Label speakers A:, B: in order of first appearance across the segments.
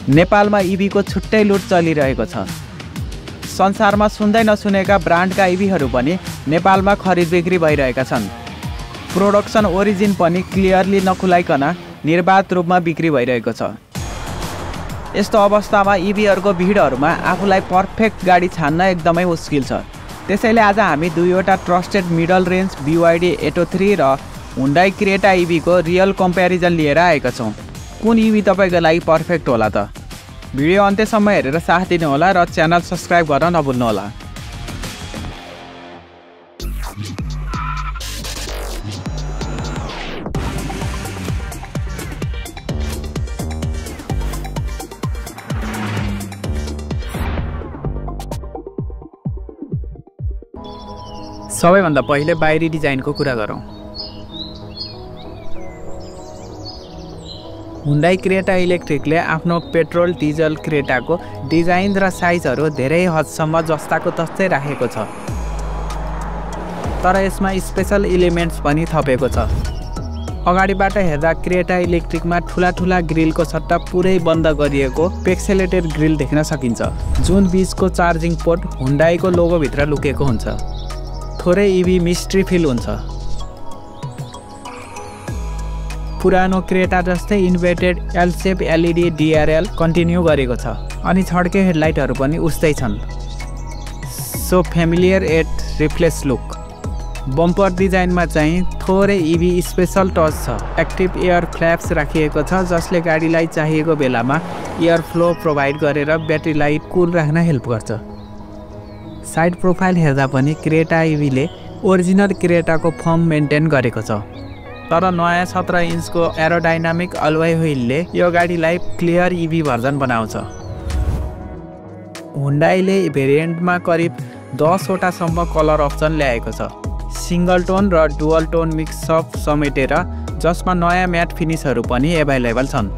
A: नेपालमा इभीको छुट्टै लुट चलिरहेको छ। संसारमा सुन्दै नसुनेका ब्रान्डका इभीहरू पनि नेपालमा खरिद बिक्री भइरहेका छन्। प्रोडक्सन ओरिजिन पनि क्लियरली नखुलाइकन निर्बाध रूपमा बिक्री भइरहेको छ। यस्तो अवस्थामा इभीहरूको भिडहरूमा आफूलाई पर्फेक्ट गाडी छान्न एकदमै मुस्किल छ। त्यसैले आज हामी दुईवटा ट्रस्टेड मिडल रेन्ज BYD एटो 3 र हुन्डाई क्रेटा इभीको रियल कम्प्यारिजन लिएर आएका छौँ। कुन इभी तपाईँको लागि पर्फेक्ट होला त? भिडियो अन्त्यसम्म हेरेर साथ दिनुहोला र च्यानल सब्स्क्राइब गर्न नभुल्नुहोला। सबैभन्दा पहिले बाहिरी डिजाइनको कुरा गरौँ। हुन्डाई क्रेटा इलेक्ट्रिकले आफ्नो पेट्रोल डिजल क्रेटाको डिजाइन र साइजहरू धेरै हदसम्म जस्ताको तस्तै राखेको छ, तर यसमा स्पेशल एलिमेन्ट्स पनि थपेको छ। अगाडिबाट हेर्दा क्रेटा इलेक्ट्रिकमा ठुला ग्रिलको सट्टा पुरै बन्द गरिएको पेक्सेलेटेड ग्रिल देख्न सकिन्छ, जुन बीचको चार्जिङ पोर्ट हुन्डाईको लोगोभित्र लुकेको हुन्छ। थोरै इभी मिस्ट्री फिल हुन्छ। पुरानो क्रेटा जस्तै inverted L shape LED DRL continue गरेको छ, अनि छड्के हेडलाइटहरू पनि उस्तै छन्। So familiar yet reflex look. Bumper डिजाइनमा चाहिँ थोरै इभी स्पेशल टच छ। एक्टिभ एयर फ्ल्याप्स राखिएको छ, जसले गाडीलाई चाहिएको बेलामा एयर फ्लो प्रोभाइड गरेर ब्याट्रीलाई कुल राख्न हेल्प गर्छ। साइड प्रोफाइल हेर्दा पनि क्रेटा इभीले ओरिजिनल क्रेटाको फर्म मेन्टेन गरेको छ, तर नयाँ 17 इन्चको एरोडाइनामिक अलवाई व्हीलले यो गाडीलाई क्लियर इभी भर्जन बनाउँछ। हुन्डाईले भेरिएन्टमा करिब 10 वटासम्म कलर अप्सन ल्याएको छ, सिङ्गल टोन र डुअल टोन मिक्सअप समेटेर, जसमा नयाँ म्याट फिनिसहरू पनि एभाइलेबल छन्।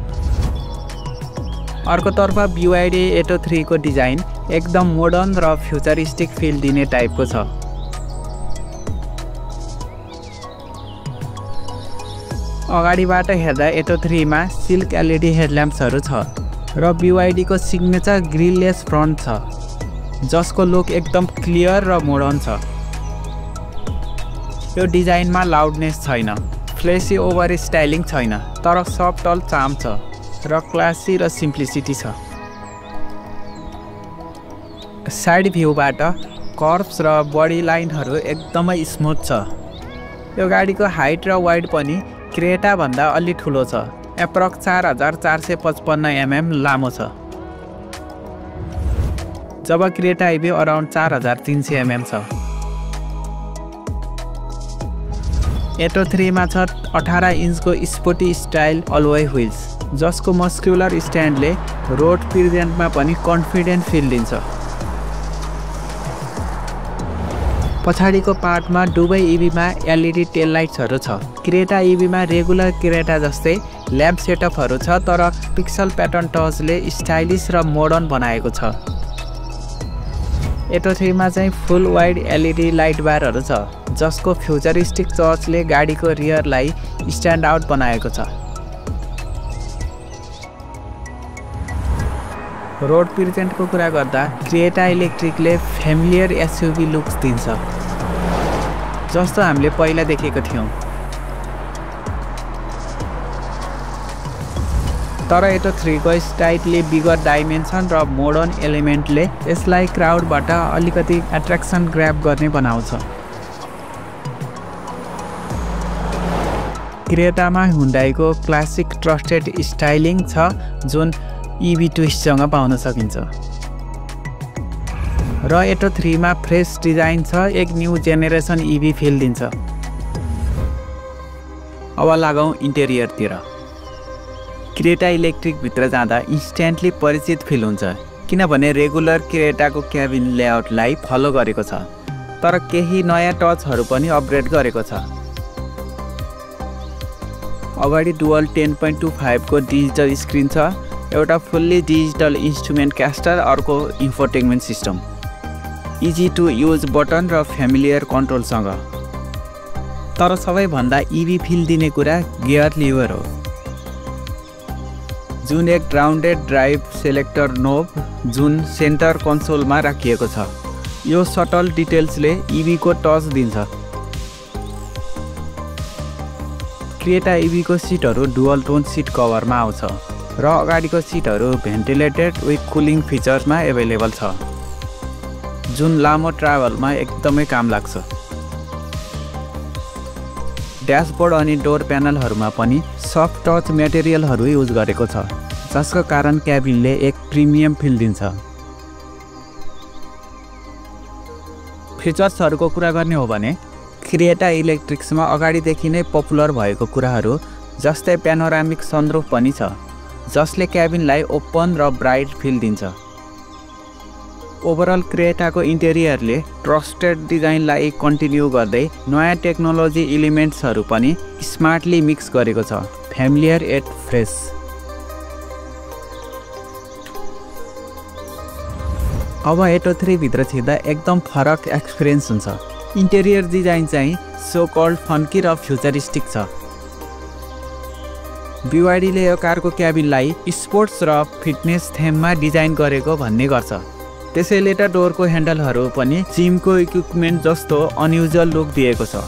A: अर्कोतर्फ BYD एटो 3 को डिजाइन एकदम मोडर्न र फ्युचरिस्टिक फिल दिने टाइपको छ। अगाडिबाट हेर्दा एटो 3 मा सिल्क LED हेडल्याम्प्सहरू छ र BYD को सिग्नेचर ग्रिललेस फ्रन्ट छ, जसको लुक एकदम क्लियर र मोडर्न छ। यो डिजाइनमा लाउडनेस छैन, फ्लेसी ओभर स्टाइलिङ छैन, तर सफ्टल चार्म छ र क्लासी र सिम्प्लिसिटी छ। साइड भ्यूबाट कर्व्स र बडी लाइनहरू एकदमै स्मुथ छ। यो गाडीको हाइट र वाइड पनि क्रेटा भन्दा अलि ठुलो छ, एप्रोक्स 4455 mm लामो छ, जब क्रेटा इभी अराउन्ड 4300 mm छ। एटो 3 मा छ 18 इन्चको स्पोर्टी स्टाइल अलवाई व्हील्स, जसको मस्क्युलर स्ट्यान्डले रोड प्रेजेन्टमा पनि कन्फिडेन्ट फिल दिन्छ। पछाडिको पार्टमा दुवै इभीमा LED टेल लाइट्सहरू छ। क्रेटा इभीमा रेगुलर क्रेटा जस्तै ल्याम्प सेटअपहरू छ, तर पिक्सल प्याटर्न टचले स्टाइलिस र मोडर्न बनाएको छ। एटो 3 मा चाहिँ फुल वाइड LED लाइट बारहरू छ, जसको फ्युचरिस्टिक टचले गाडीको रियरलाई स्ट्यान्ड आउट बनाएको छ। रोड प्रेजेन्टको कुरा गर्दा क्रेटा इलेक्ट्रिकले फेमिलियर SUV लुक्स दिन्छ, जस्तो हामीले पहिला देखेको थियौँ। तर एटो 3 को स्लाइटली बिगर डाइमेन्सन र मोडर्न एलिमेन्टले यसलाई क्राउडबाट अलिकति एट्र्याक्सन ग्र्याब गर्ने बनाउँछ। क्रेटामा हुन्डाईको क्लासिक ट्रस्टेड स्टाइलिङ छ, जुन इभी ट्विस्टसँग पाउन सकिन्छ, र एटो 3 मा फ्रेस डिजाइन छ, एक न्यू जेनेरेसन इभी फिल दिन्छ। अब लागौँ इन्टेरियरतिर। क्रेटा इलेक्ट्रिक भित्र जाँदा इन्स्ट्यान्टली परिचित फिल हुन्छ, किनभने रेगुलर क्रेटाको क्याबिन लेआउटलाई फलो गरेको छ, तर केही नयाँ टचहरू पनि अपग्रेड गरेको छ। अगाडि डुअल 10.25 को डिजिटल स्क्रिन छ, एउटा फुल्ली डिजिटल इन्स्ट्रुमेन्ट क्यास्टर, अर्को infotainment system, easy to use button र फ्यामिलियर कन्ट्रोलसँग। तर सबैभन्दा इभी फिल दिने कुरा गियर लिभर हो। जुन एक ग्राउन्डेड ड्राइभ सेलेक्टर नोब जुन सेन्टर कन्सोलमा राखिएको छ। यो सटल डिटेल्सले इभीको टच दिन्छ। क्रेटा इभीको सिटहरू डुअल टोन सिट कभरमा आउँछ र अगाडिको सिटहरू भेन्टिलेटेड विथ कुलिङ फिचर्समा एभाइलेबल छ, जुन लामो ट्राभलमा एकदमै काम लाग्छ। ड्यासबोर्ड अनि डोर प्यानलहरूमा पनि सफ्ट टच मेटेरियलहरू युज गरेको छ, जसको कारण क्याबिनले एक प्रिमियम फिल दिन्छ। फिचर्सहरूको कुरा गर्ने हो भने क्रेटा इलेक्ट्रिक्समा अगाडिदेखि नै पपुलर भएको कुराहरू जस्तै प्यानोरामिक सनरुफ पनि छ, जसले क्याबिनलाई ओपन र ब्राइट फिल दिन्छ। ओभरअल क्रेटाको इन्टेरियरले ट्रस्टेड डिजाइनलाई कन्टिन्यू गर्दै नयाँ टेक्नोलोजी इलिमेन्ट्सहरू पनि स्मार्टली मिक्स गरेको छ, फ्यामिलियर एट फ्रेस। अब एटो 3 भित्र छिर्दा एकदम फरक एक्सपिरियन्स हुन्छ। इन्टेरियर डिजाइन चाहिँ सो कल्ड फन्की र फ्युचरिस्टिक छ। BYD ले यो कारको क्याबिनलाई स्पोर्ट्स र फिटनेस थेममा डिजाइन गरेको भन्ने गर्छ। त्यसैले त डोरको ह्यान्डलहरू पनि जिमको इक्विपमेन्ट जस्तो अनयुजुअल लुक दिएको छ।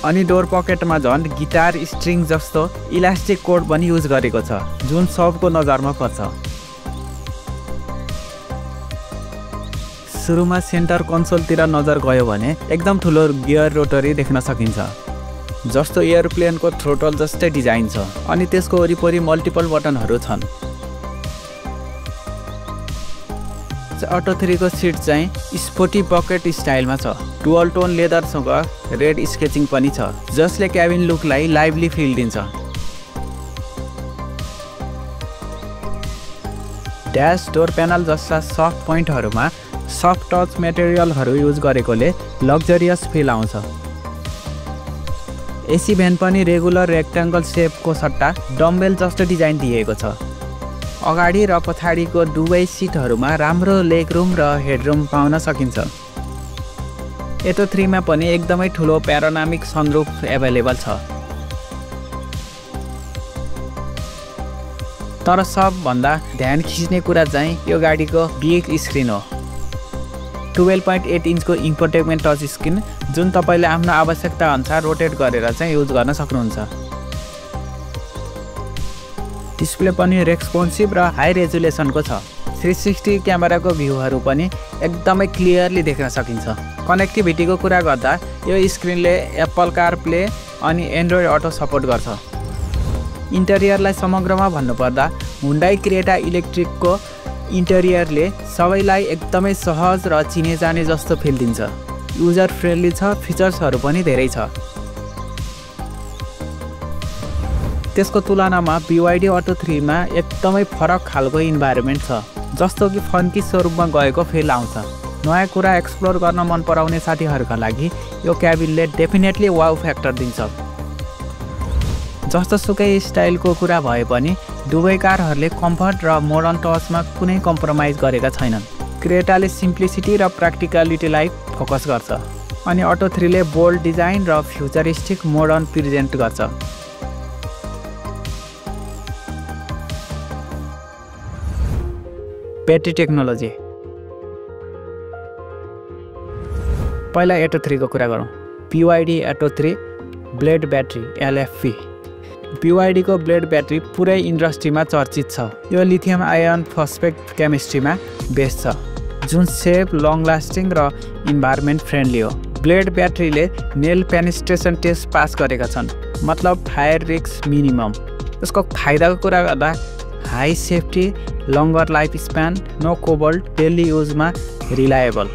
A: अनि डोर पकेटमा झन् गिटार स्ट्रिङ जस्तो इलास्टिक कोड पनि युज गरेको छ, जुन सबको नजरमा पर्छ। सुरुमा सेन्टर कन्सोलतिर नजर गयो भने एकदम ठुलो गियर रोटरी देख्न सकिन्छ, जस्तो एयरप्लेनको थ्रोटल जस्तै डिजाइन छ, अनि त्यसको वरिपरि मल्टिपल बटनहरू छन्। अटो 3 को सिट चाहिँ स्पोर्टी पकेट स्टाइलमा छ। डुअल टोन लेदरसँग रेड स्केचिङ पनि छ, जसले क्याबिन लुकलाई लाइभली फिल दिन्छ। ड्यास डोर प्यानल जस्ता सफ्ट पोइन्टहरूमा सफ्ट टच मेटेरियलहरू युज गरेकोले लग्जरियस फिल आउँछ। एसी भ्यान पनि रेगुलर रेक्ट्याङ्गल सेपको सट्टा डम्बेल जस्तो डिजाइन दिएको छ। अगाडि र पछाडिको दुवै सिटहरूमा राम्रो लेग रुम र हेडरुम पाउन सकिन्छ। एटो 3 मा पनि एकदमै ठुलो प्यानोरामिक सनरुफ एभाइलेबल छ। तर सबभन्दा ध्यान खिच्ने कुरा चाहिँ यो गाडीको बिग स्क्रिन हो। 12.8 इन्चको इन्फोटेनमेन्ट टच स्क्रिन, जुन तपाईँले आफ्नो आवश्यकता अनुसार रोटेट गरेर चाहिँ युज गर्न सक्नुहुन्छ। डिस्प्ले पनि रेस्पोन्सिभ र हाई रेजुलेसनको छ। 360 क्यामेराको भ्यूहरू पनि एकदमै क्लियरली देख्न सकिन्छ। कनेक्टिभिटीको कुरा गर्दा यो स्क्रिनले एप्पल कारप्ले अनि एन्ड्रोइड अटो सपोर्ट गर्छ। इन्टेरियरलाई समग्रमा भन्नुपर्दा हुन्डाई क्रेटा इलेक्ट्रिकको इन्टेरियरले सबैलाई एकदमै सहज र चिने जाने जस्तो फिल दिन्छ। युजर फ्रेन्डली छ, फिचर्सहरू पनि धेरै छ। त्यसको तुलनामा BYD अटो 3 मा एकदमै फरक खालको इन्भाइरोमेन्ट छ, जस्तो कि फन्की स्वरूपमा गएको फिल आउँछ। नयाँ कुरा एक्सप्लोर गर्न मन पराउने साथीहरूका लागि यो क्याबिनले डेफिनेटली वाउ फ्याक्टर दिन्छ। जस्तो सुकै स्टाइलको कुरा भए पनि दुवै कारहरूले कम्फर्ट र मोडर्न टचमा कुनै कम्प्रोमाइज गरेका छैनन्। क्रेटाले सिम्प्लिसिटी र प्र्याक्टिकलिटीलाई फोकस गर्छ, अनि अटो 3 ले बोल्ड डिजाइन र फ्युचरिस्टिक मोडर्न प्रेजेन्ट गर्छ। Battery technology. पहिला एटो 3 को कुरा गरौँ। BYD एटो 3 ब्लेड ब्याट्री LFP। BYD को ब्लेड ब्याट्री पुरै इन्डस्ट्रीमा चर्चित छ। यो लिथियम आयन फस्फेट केमिस्ट्रीमा बेस्ड छ, जुन सेफ, लङ लास्टिङ र इन्भाइरोमेन्ट फ्रेन्डली हो। ब्लेड ब्याट्रीले नेल पेनिस्ट्रेसन टेस्ट पास गरेका छन्, मतलब फायर रिस्क मिनिमम। यसको फाइदाको कुरा गर्दा high safety, longer life span, no cobalt, daily युजमा रिलायबल।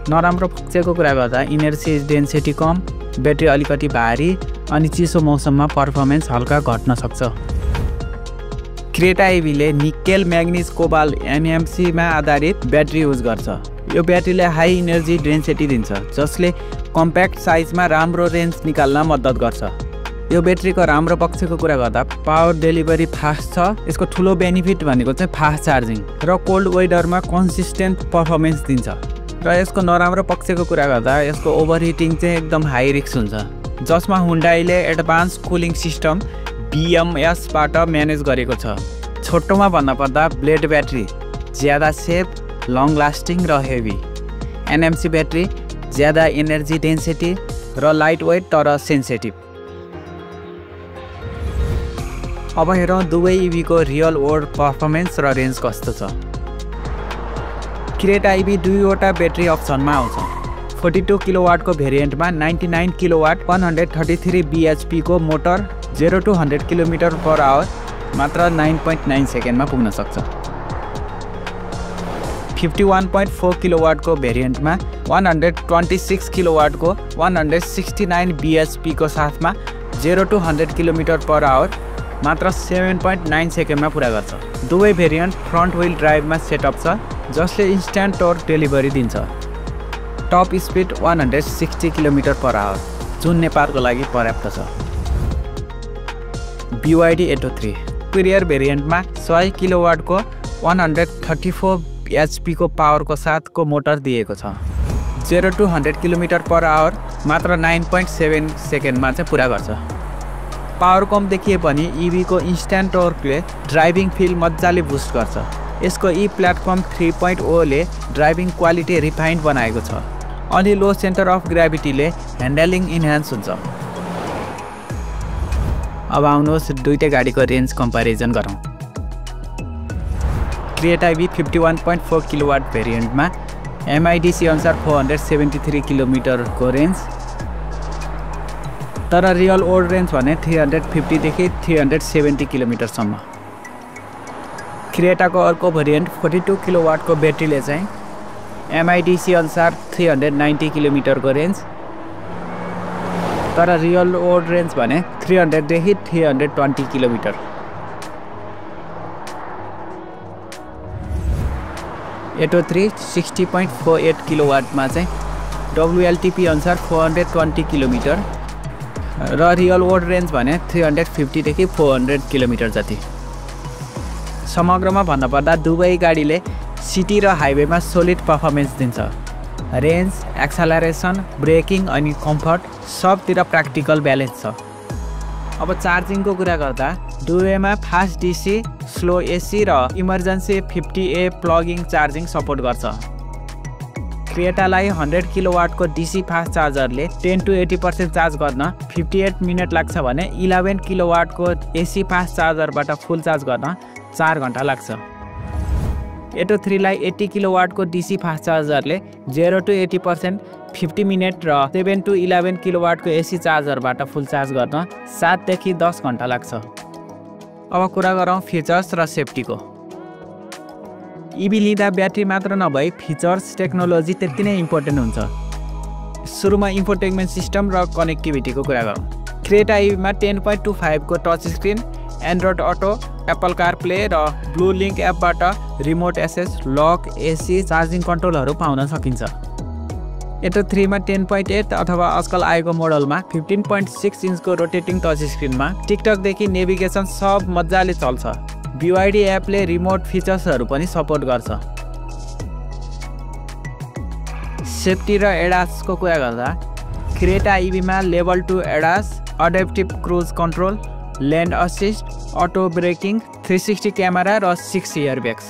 A: नराम्रो पक्षको कुरा गर्दा इनर्जी डेन्सिटी कम, ब्याट्री अलिकति भारी, अनि चिसो मौसममा पर्फर्मेन्स हल्का घट्न सक्छ। क्रेटा इभीले निकेल, म्याग्निज, कोबाल, NMC मा आधारित ब्याट्री युज गर्छ। यो ब्याट्रीले हाई इनर्जी डेन्सिटी दिन्छ, जसले कम्प्याक्ट साइजमा राम्रो रेन्ज निकाल्न मद्दत गर्छ। यो ब्याट्रीको राम्रो पक्षको कुरा गर्दा पावर डेलिभरी फास्ट छ। यसको ठुलो बेनिफिट भनेको चाहिँ फास्ट चार्जिङ र कोल्ड वेदरमा कन्सिस्टेन्ट पर्फर्मेन्स दिन्छ। र यसको नराम्रो पक्षको कुरा गर्दा यसको ओभरहिटिङ चाहिँ एकदम हाई रिस्क हुन्छ, जसमा हुन्डाईले एडभान्स कुलिङ सिस्टम BMS बाट म्यानेज गरेको छ, छोटोमा भन्नुपर्दा ब्लेड ब्याट्री ज्यादा सेफ, लङ लास्टिङ र हेभी। एनएमसी ब्याट्री ज्यादा एनर्जी डेन्सिटी र लाइट वेट तर सेन्सिटिभ। अब हेरौँ दुवै इभीको रियल वर्ल्ड पर्फर्मेन्स र रेन्ज कस्तो छ। क्रेटा इभी दुईवटा ब्याट्री अप्सनमा आउँछ। 42 किलोवाटको भेरिएन्टमा 99 किलोवाट 133 bhp को मोटर 0 to 100 km/h मात्र 9.9 सेकेन्डमा पुग्न सक्छ। 51.4 किलोवाटको भेरिएन्टमा 126 किलोवाटको 169 bhp को साथमा 0 to 100 km/h मात्र 7.9 सेकेन्डमा पुरा गर्छ। दुवै भेरिएन्ट फ्रन्ट व्हील ड्राइभमा सेटअप छ जसले इन्स्ट्यान्ट टोर्क डेलिभरी दिन्छ। टप स्पिड 160 km/h जुन नेपालको लागि पर्याप्त छ। BYD Atto 3 सुपिरियर भेरिएन्टमा 100 किलोवाटको 134 bhp को पावरको साथको मोटर दिएको छ। 0 to 100 km/h मात्र 9.7 सेकेन्डमा चाहिँ पुरा गर्छ। पावर कम देखिए पनि इभीको इन्स्ट्यान्ट टोर्कले ड्राइभिङ फिल मजाले बुस्ट गर्छ। यसको ई प्लेटफर्म 3.0 ले ड्राइभिङ क्वालिटी रिफाइन्ड बनाएको छ अनि लो सेन्टर अफ ग्राभिटीले ह्यान्डलिङ इन्हान्स हुन्छ। अब आउनुहोस् दुईटै गाडीको रेन्ज कम्पेरिजन गरौँ। क्रेटा इभी 51.4 किलोवाट भेरिएन्टमा MIDC अनुसार 473 किलोमिटरको रेन्ज, तर रियल वर्ल्ड रेन्ज भने 350 देखि 370 किलोमिटरसम्म। क्रेटाको अर्को भेरिएन्ट 42 किलोवाटको ब्याट्रीले चाहिँ MIDC अनुसार 390 किलोमिटरको रेन्ज, तर रियल वर्ल्ड रेन्ज भने 300 देखि 320 किलोमिटर। एटो 3 60.48 किलोवाटमा चाहिँ WLTP अनुसार 420 किलोमिटर र रियल वर्ल्ड रेन्ज भने 350 देखि 400 किलोमिटर जति। समग्रमा भन्नुपर्दा दुवै गाडीले सिटी र हाइवेमा सोलिड पर्फर्मेन्स दिन्छ। रेन्ज, एक्सेलरेसन, ब्रेकिङ अनि कम्फर्ट सबतिर प्र्याक्टिकल ब्यालेन्स छ। अब चार्जिङको कुरा गर्दा दुवैमा फास्ट DC, स्लो AC र emergency 50A plugging charging support गर्छ। क्रेटालाई 100 किलोवाटको DC फास्ट चार्जरले 10 to 80% चार्ज गर्न 58 मिनट लाग्छ भने 11 किलोवाटको AC फास्ट चार्जरबाट फुल चार्ज गर्न 4 घण्टा लाग्छ। एटो 3 लाई 80 किलोवाटको DC फास्ट चार्जरले 0 to 80% 50 मिनट र 7 to 11 किलोवाटको AC चार्जरबाट फुल चार्ज गर्न 7 देखि 10 घण्टा लाग्छ। अब कुरा गरौँ फिचर्स र सेफ्टीको। इभी लिँदा ब्याट्री मात्र नभई फिचर्स, टेक्नोलोजी त्यति नै इम्पोर्टेन्ट हुन्छ। सुरुमा इन्फोटेनमेन्ट सिस्टम र कनेक्टिभिटीको कुरा गरौँ। क्रेटा इभीमा 10.25 को touch screen, Android Auto, Apple CarPlay र ब्लू लिङ्क एपबाट remote access, lock, AC, charging कन्ट्रोलहरू पाउन सकिन्छ। एटो 3 मा 10.8 अथवा आजकल आएको मोडलमा 15.6 इन्चको रोटेटिङ टच स्क्रिनमा टिकटकदेखि नेभिगेसन सब मजाले चल्छ। BYD एपले रिमोट फिचर्सहरू पनि सपोर्ट गर्छ। सेफ्टी र एडासको कुरा गर्दा क्रेटा इभीमा level 2 ADAS, adaptive cruise control, lane assist, auto braking, 360 camera र 6 एयरब्याग्स,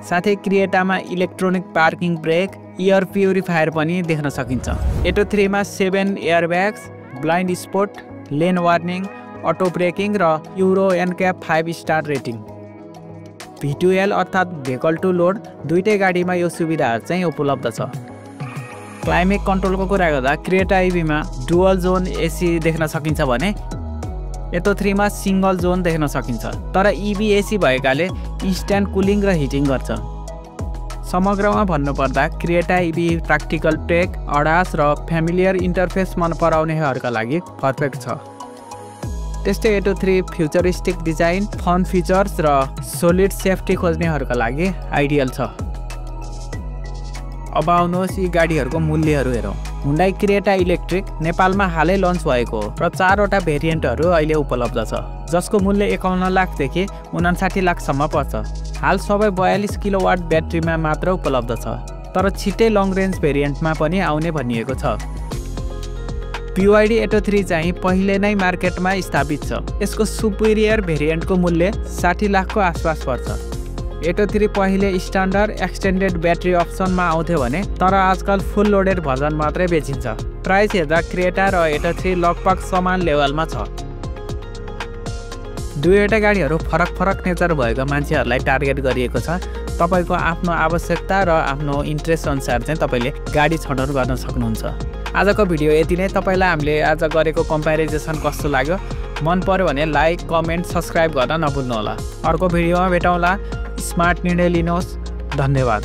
A: साथै क्रेटामा electronic parking brake, air purifier पनि देख्न सकिन्छ। एटो 3 मा 7 airbags, blind spot, lane warning, auto braking र Euro NCAP 5 star rating. V2L अर्थात् भेहिकल टु लोड दुईटै गाडीमा यो सुविधाहरू चाहिँ उपलब्ध छ। क्लाइमेट कन्ट्रोलको कुरा गर्दा क्रेटा इभीमा डुअल जोन AC देख्न सकिन्छ भने एटो 3 मा सिङ्गल जोन देख्न सकिन्छ, तर इभी AC भएकाले इन्स्ट्यान्ट कुलिङ र हिटिङ गर्छ। समग्रमा भन्नुपर्दा Creta EV practical tech, ADAS र फ्यामिलियर इन्टरफेस मन पराउनेहरूका लागि पर्फेक्ट छ। त्यस्तै Atto 3 futuristic design, fun features र सोलिड सेफ्टी खोज्नेहरूका लागि आइडियल छ। अब आउनुहोस् यी गाडीहरूको मूल्यहरू हेरौँ। हुन्डाई क्रेटा इलेक्ट्रिक नेपालमा हालै लन्च भएको हो र 4वटा भेरिएन्टहरू अहिले उपलब्ध छ, जसको मूल्य 51 लाखदेखि 59 लाखसम्म पर्छ। हाल सबै 42 किलोवाट ब्याट्रीमा मात्र उपलब्ध छ, तर छिट्टै लङ रेन्ज भेरिएन्टमा पनि आउने भनिएको छ। BYD एटो 3 चाहिँ पहिले नै मार्केटमा स्थापित छ। यसको सुपिरियर भेरिएन्टको मूल्य 60 लाखको आसपास पर्छ। एटो 3 पहिले स्ट्यान्डर्ड एक्सटेन्डेड ब्याट्री अप्सनमा आउँथ्यो भने तर आजकल फुल लोडेड भर्जन मात्रै बेचिन्छ। प्राइस हेर्दा क्रेटा र एटो 3 लगभग समान लेभलमा छ। दुईवटा गाडीहरू फरक नेचर भएको मान्छेहरूलाई टार्गेट गरिएको छ। तपाईको आफ्नो आवश्यकता र आफ्नो इन्ट्रेस्ट अनुसार चाहिँ तपाईले गाडी छनौट गर्न सक्नुहुन्छ। आजको भिडियो यति नै। तपाईलाई हामीले आज गरेको कम्प्यारिजन कस्तो लाग्यो? मन पर्यो भने लाइक, कमेन्ट, सब्स्क्राइब गर्न नभुल्नुहोला। अर्को भिडियोमा भेटौँला। स्मार्ट निर्णय लिनुहोस्। धन्यवाद।